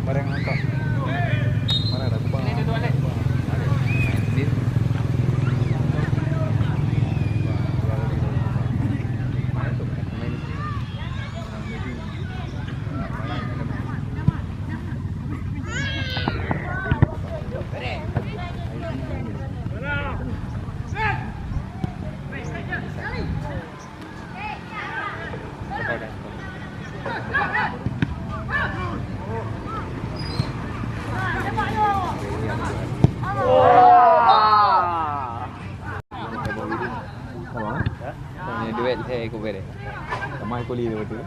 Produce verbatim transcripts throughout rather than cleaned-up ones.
Barang angkat. Mana ada kubang? Ini duduk, Alex. Ini. Mana tu? Main. Ini duit saya kuberi. Sama kuli tu betul.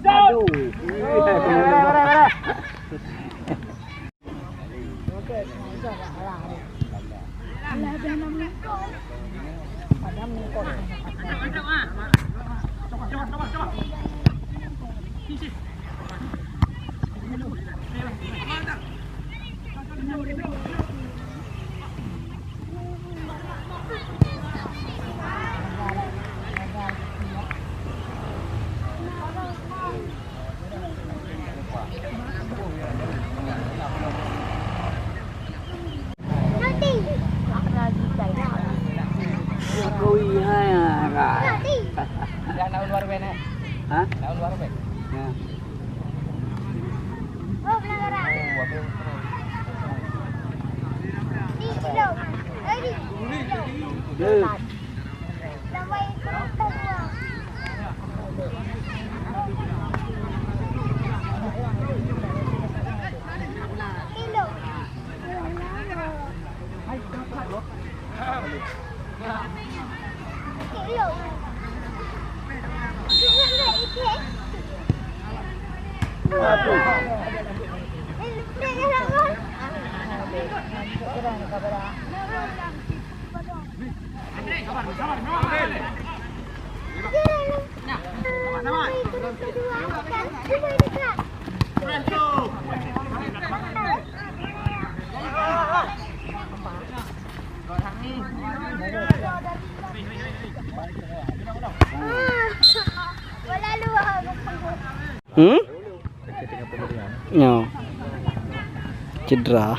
Aduh. Dah nak luar band, eh? Ha? Nak luar band? Ya. Hmm? Nyoe. Cedera.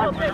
Up.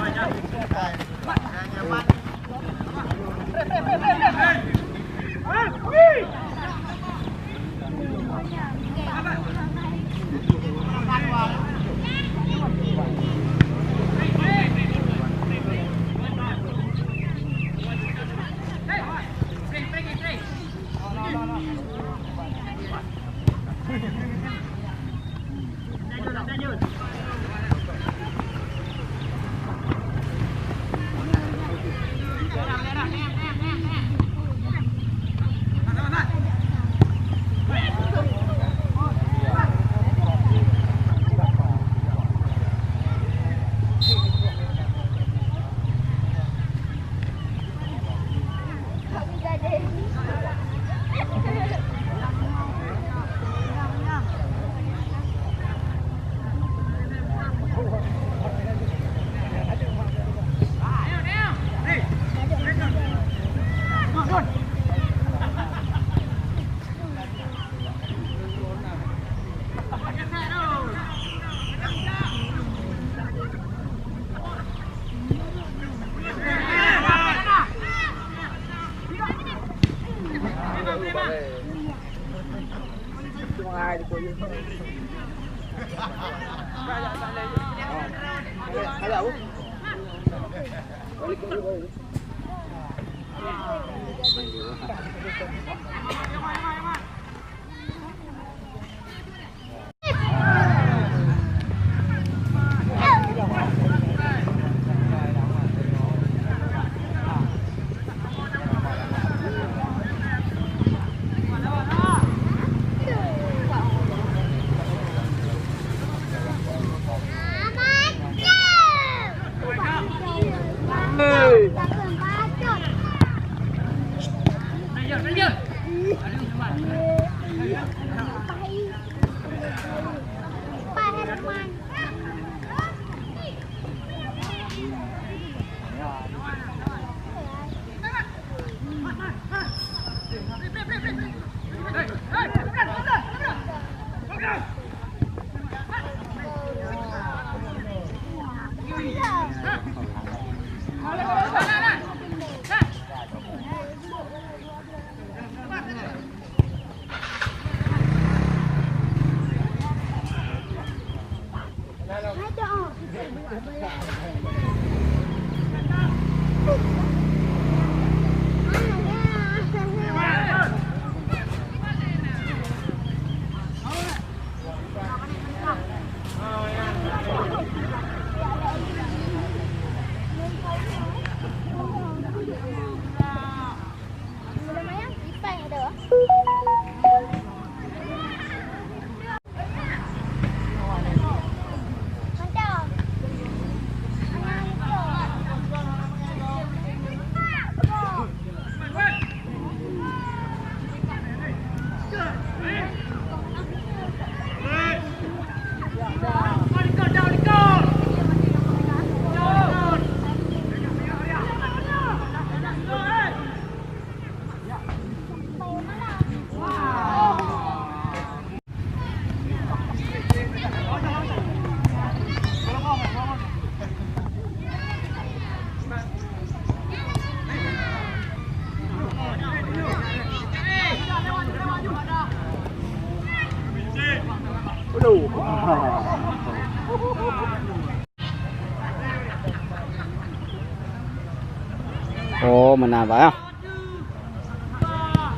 Oh, meunan bah, ya.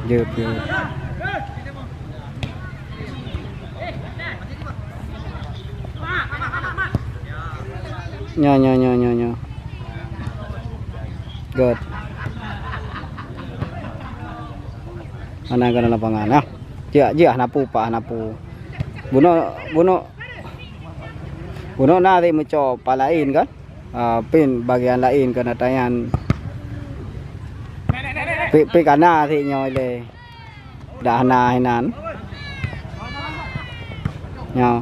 Jeuet, jeuet. Nyoe, nyoe, nyoe, nyoe, nyoe. Good. Meunan keunan lapangan, ya. Jeuet, jeuet, hana peue, Pak, hana peue. Bunoe, bunoe, bunoe na lé meucok pat laén kan? Ah, pih bagian laén keunan tanyan. Pih, pih ka na sit nyoe lé. Dak hana hinan. Nyoe.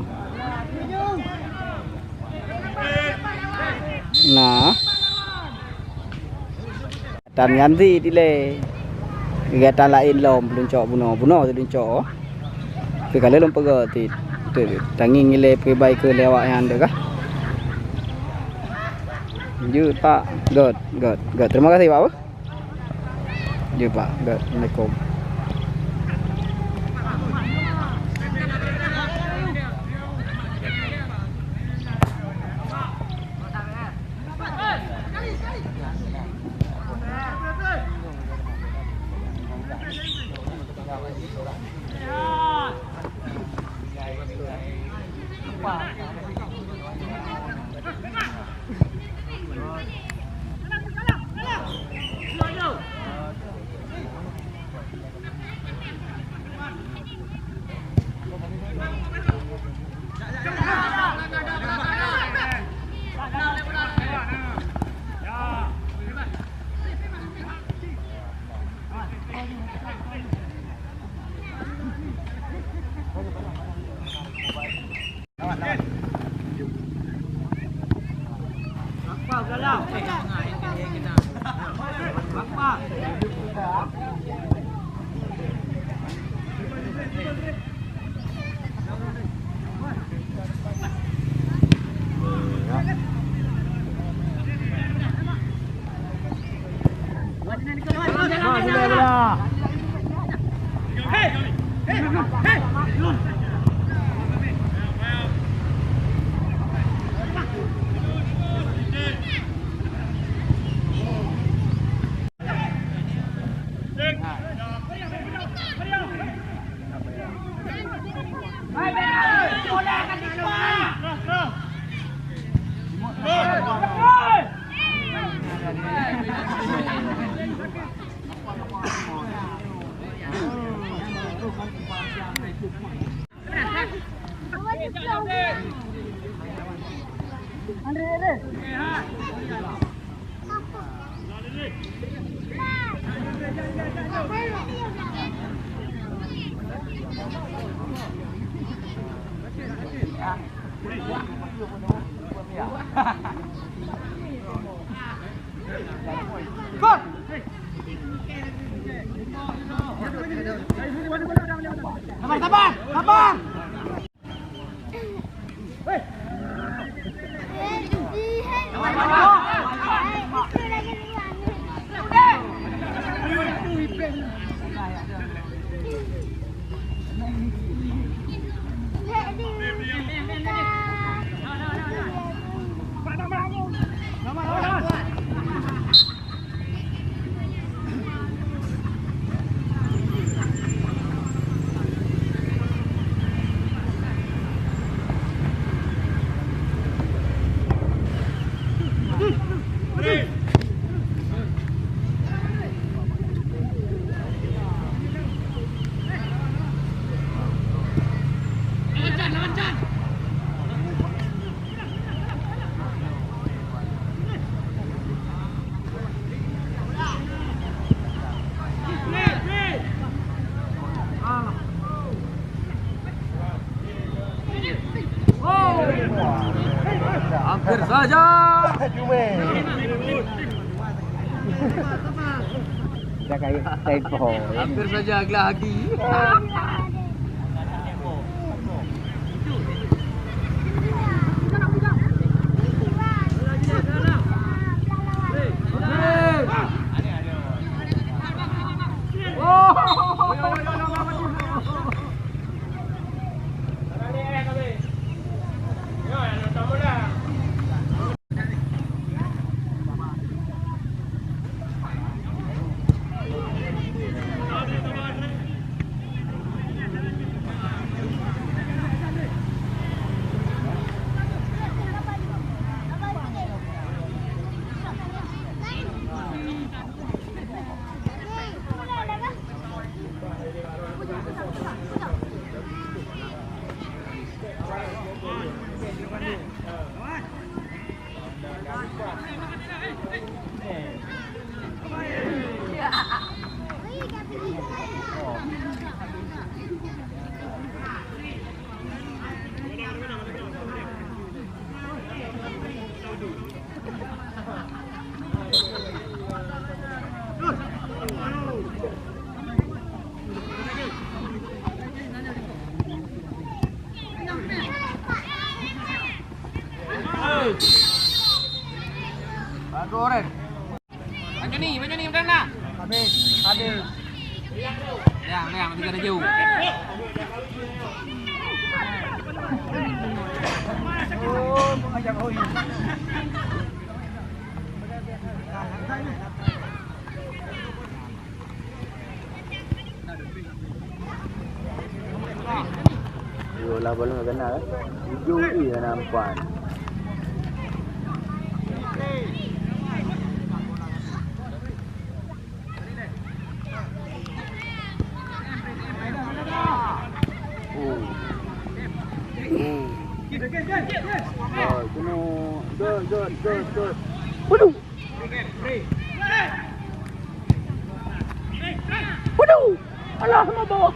Nah. Tan nyan sit ilée. Kegiatan laén lom, lôn cok bunoe. Bunoe lôn cok. Tapi ka lheueh lôn peugah ti, ti, tangieng ilée peubai keu lé awak nyan deuh kah? Jeuet, Pak. Good, good, good. Terima kasih, Pak. Jeuet, Pak. Good. Assalamualaikum. Sabar, sabar, sabar. Hampir saja. Dah kayu tempo. Hampir saja gelah lagi. Bagus, Ren. Bang Joni, Bang Joni, udah nak? Habis, habis. Yang, yang, tiga tujuh. Oh, mengajak Oi. Yolah, balong kena, eh. Hijau ni dah nampak. Oh. Oh. Oh, kena. Dot, dot, dot, dot. Waduh. Waduh! Alah, mabok!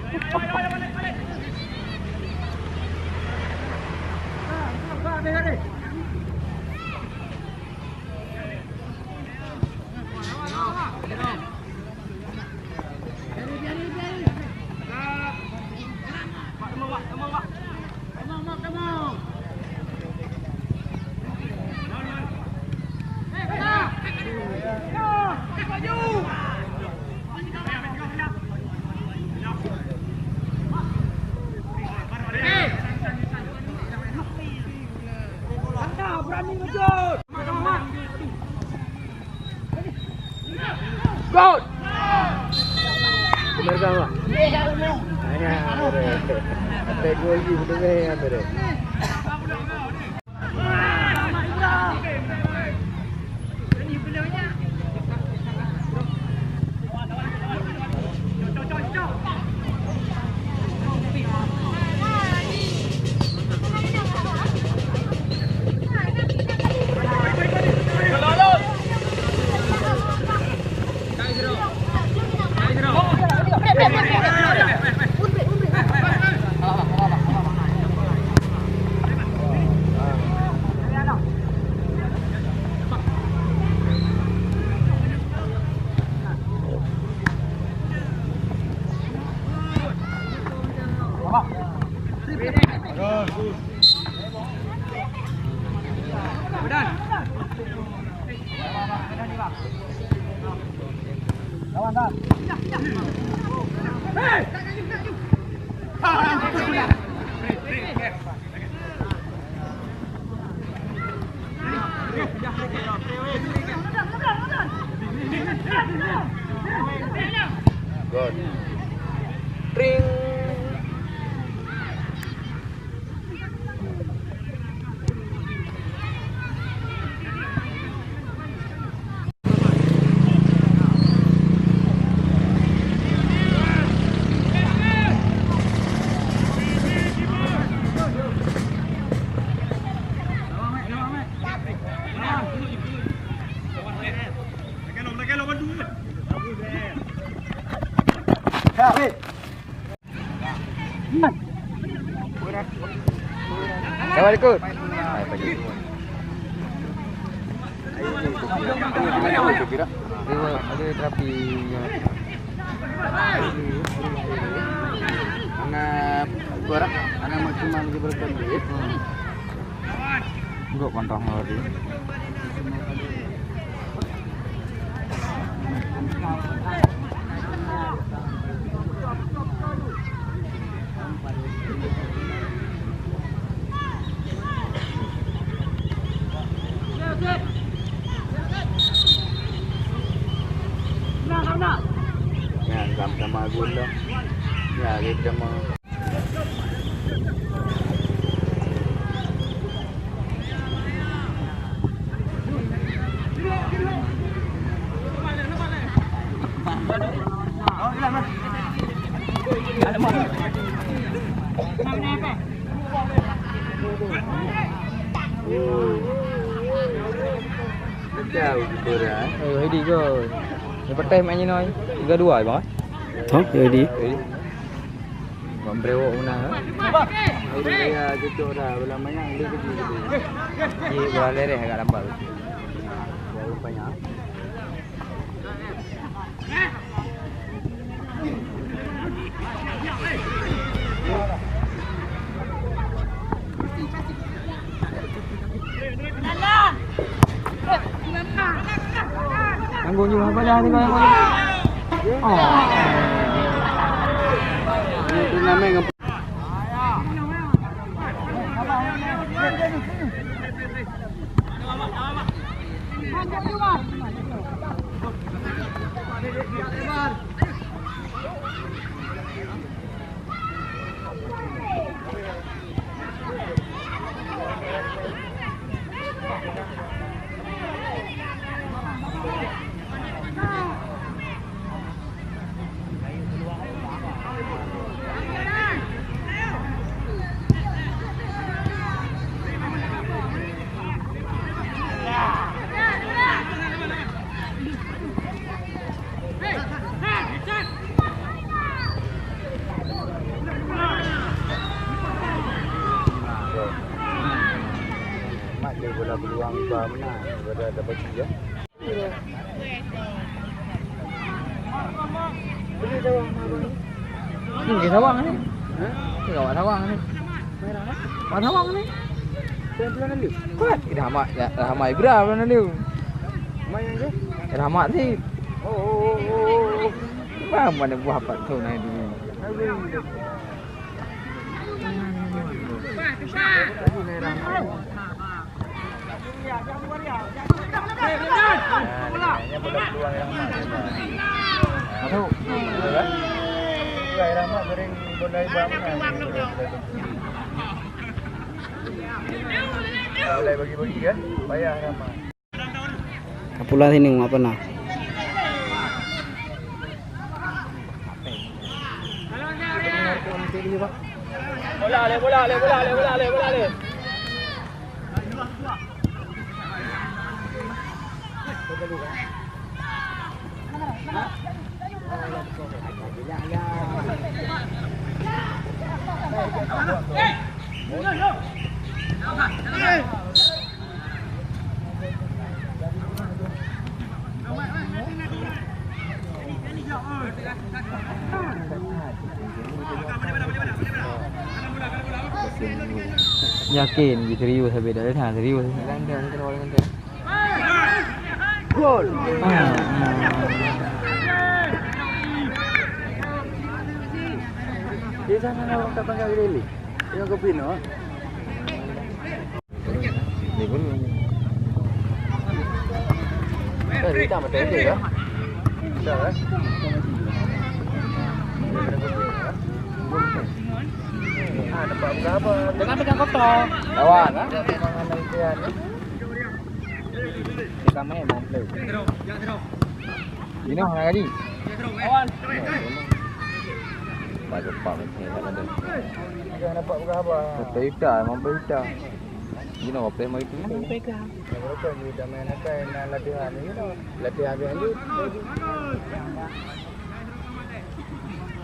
Gol! Bener kah, Mak? Ayah, bener. Sampai gol lagi, bener, ya, bener. Good. Tring. Assalamualaikum. Ada terapi. Anak suara, anak maksimal di berkendi. Enggak pantang lari. Nah, sama-sama gula. Ya, dia sama. Jauh gitu dah. Oh, jadi go. Yang pertama main ni, Noi. Tiga dua, bang. Hah? Jadi. Jadi. Bang Brewok menang, ha? Aduh, ya, cocok dah. Bola banyak, dia kecil gitu. Di bola lereh agak lambat. Bola banyak. Tanggung jawab apa dah ni, Bang? Oh. Ini turnamen. Mat dia bola peluang iba menang daripada dapat tiga. Ni ke sawang ni. Ha? Ni awak sawang ni. Awak sawang ni. Siapa bulan lalu? Kuat. Rahmat, ya, Rahmat Ibra bulan lalu. Main ke? Rahmat sih. Oh, oh, oh, oh, oh. Bang, mana buah pat tu naik dulu. Aduh. Mulai bagi-bagi kan? Payah ramai. Ka pulang sini, apa na? Bola le, bola le, bola le, bola le, bola le. Yakin, serius habis dah, serius. Gol. Ah, ah. Di sana orang tak panggil Lili. Tengok kopi no. Ni pun. Eh, kita betul ke ya? Dah, eh? Ah, nampak buka apa? Jangan pegang kotor. Lawan, ah. Dia makan dari dia ni. Kita main, main play. Gini, nak gaji? Lawan. Pak Jepang ni, tak ada. Jangan nampak buka apa. Betul ita, memang betul ita. You know apa yang itu? Yang betul ni dah main akan nak latihan, you know. Latihan dia lanjut.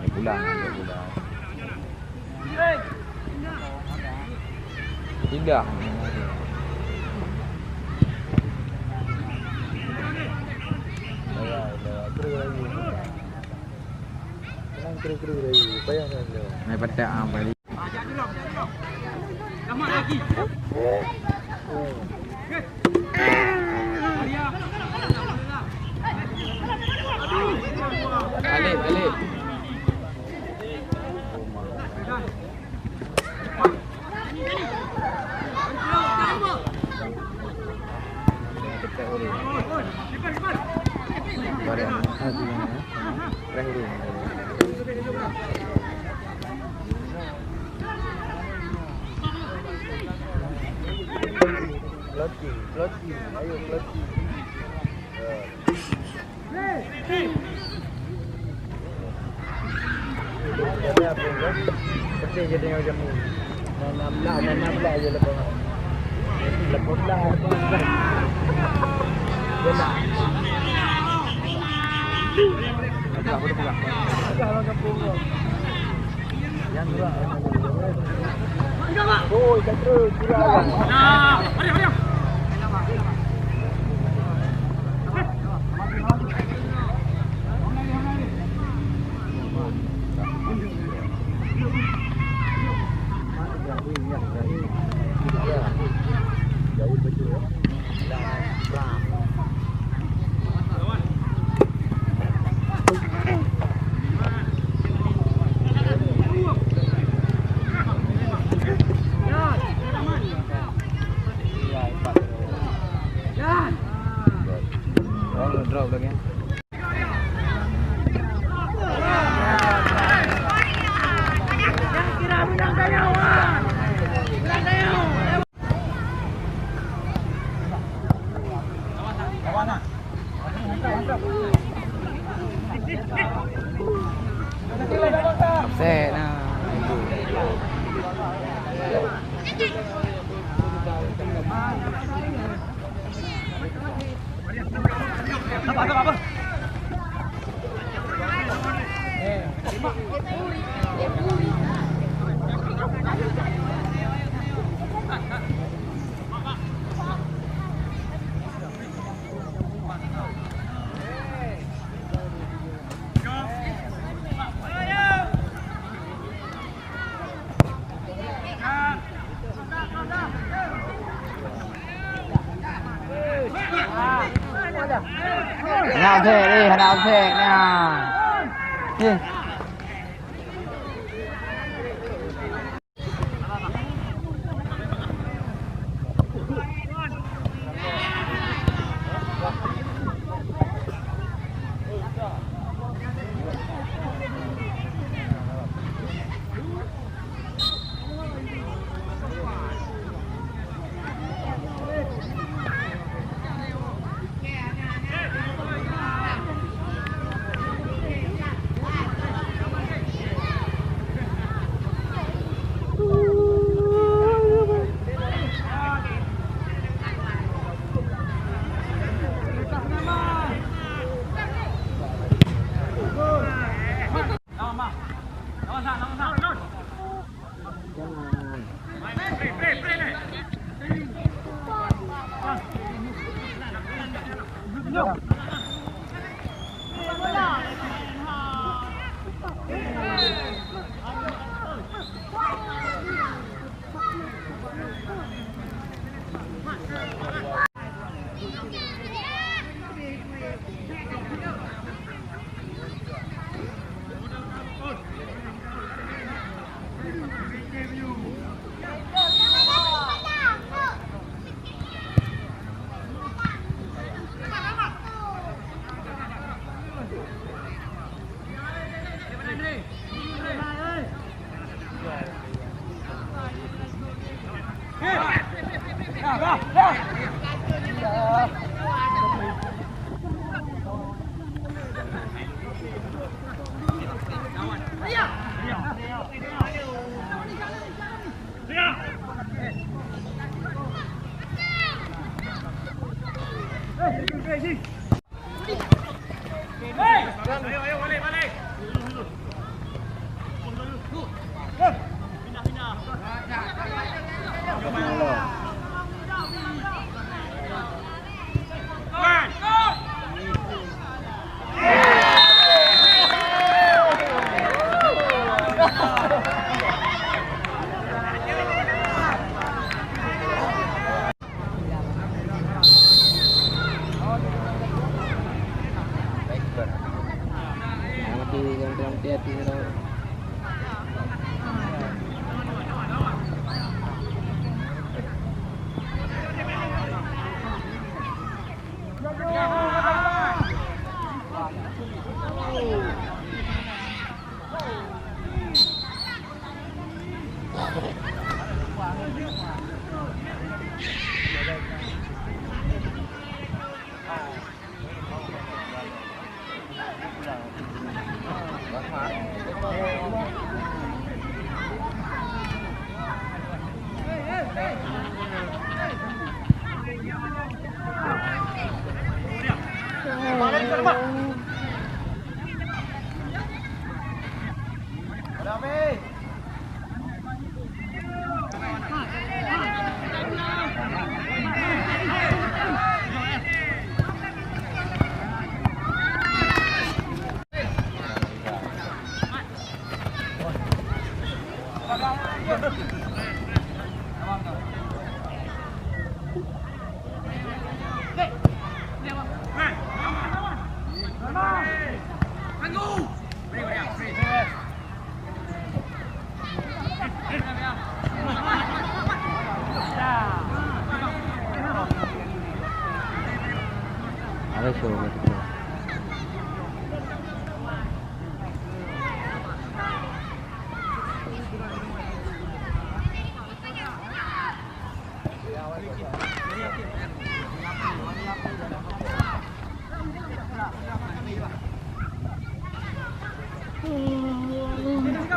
Dia pulang, dia pulang. Indah. Tenang, kru-kru lagi. Payah dah dia. Naik patak ah, balik. Alif, Alif. Pelatih, pelatih, ayo pelatih. Ya. Jadi apa tu? Pasti jadi macam ni. Dah enam belas, dah enam belas je lepas. Lepas belas, lepas belas. Dia nak. Pegang, pegang, pegang. Pegang, pegang, pegang. Yang dua. Oh, ikan terus, curang. Nah, mari, mari. Drop lagi. Offside nah. Hana offside, eh, hana offside, nah. Eh.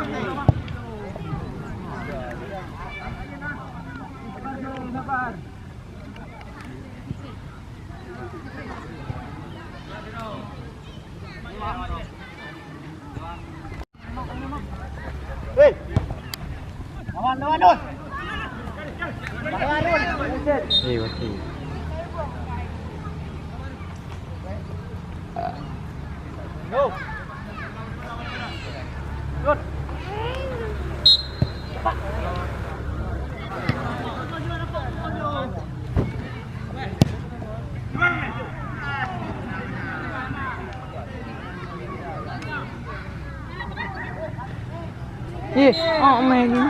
Eh, betul. Ih, oh, meh gini.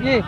Ye.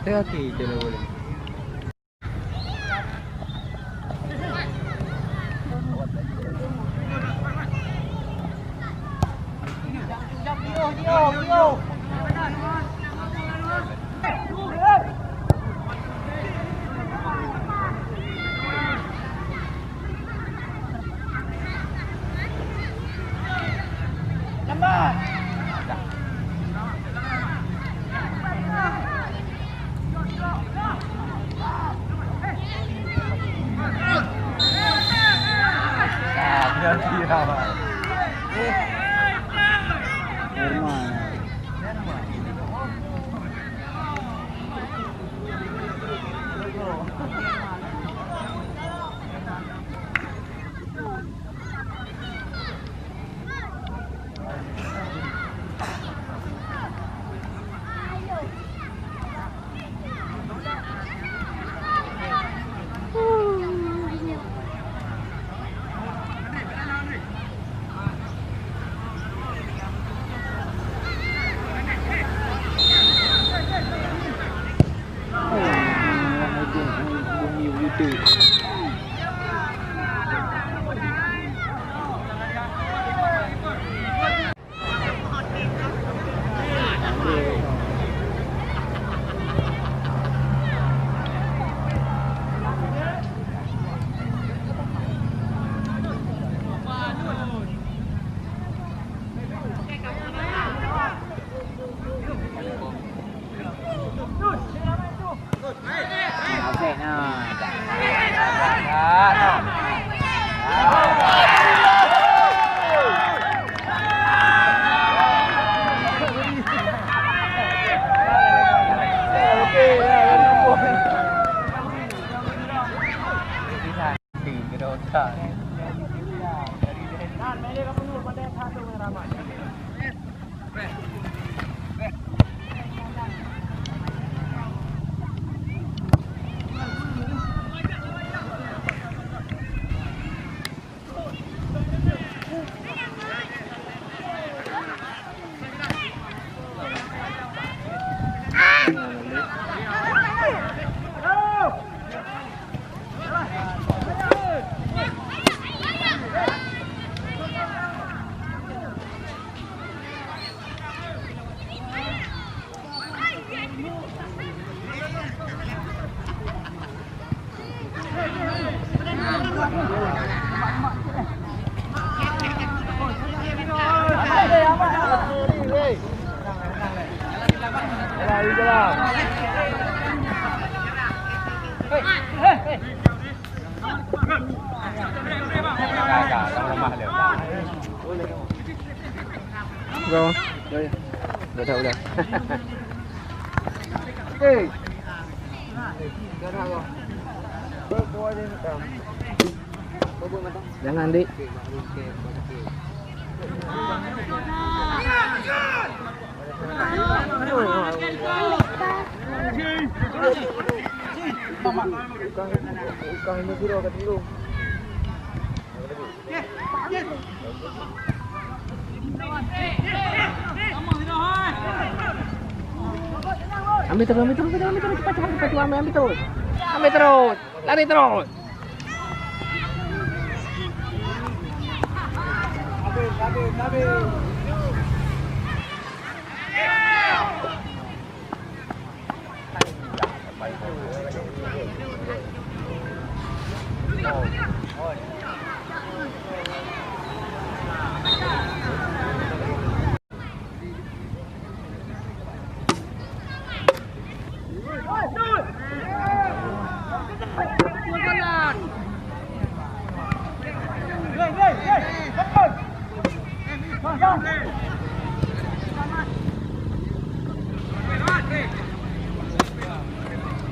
Hati-hati je lah boleh. Go. Udah, udah. Jangan, Dik. Ambil terus, ambil terus, ambil terus, cepat, cepat, cepat, cepat, ambil, ambil terus. Ambil terus. Lari terus.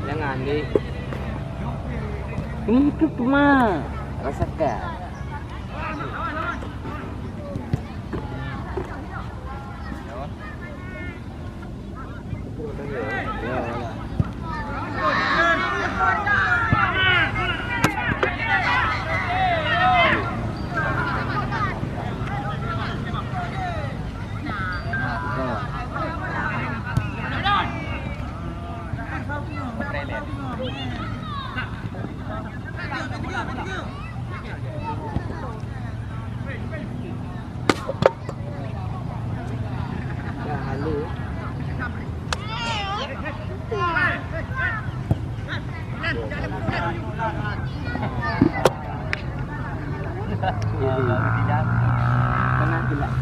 Jangan, Dik. Untuk ma rasakan. Tengah gelap.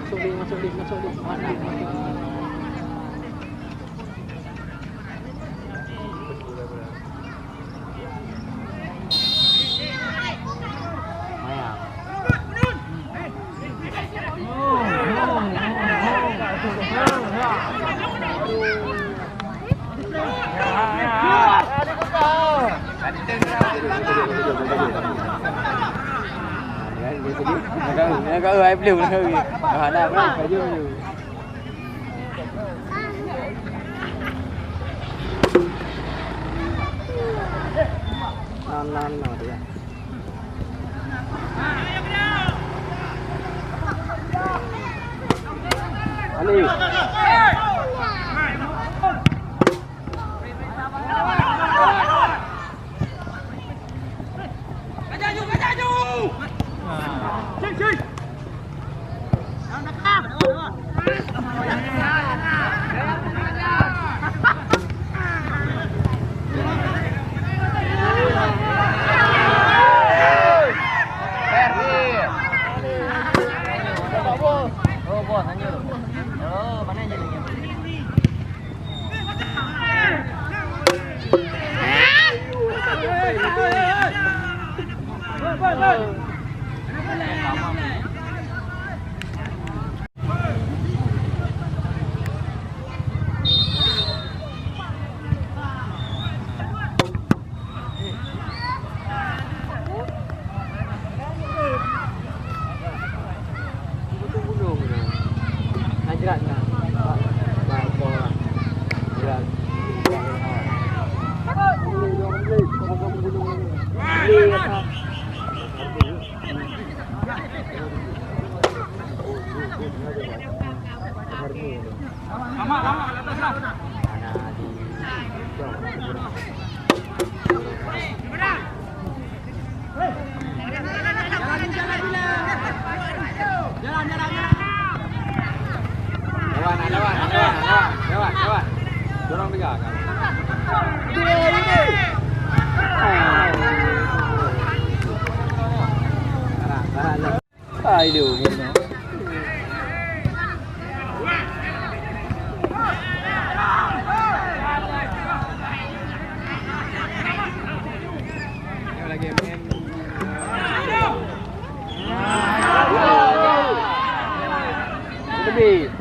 Masuk, Dik, masuk, Dik, masuk, Dik. Ayo, lagi main. Lebih.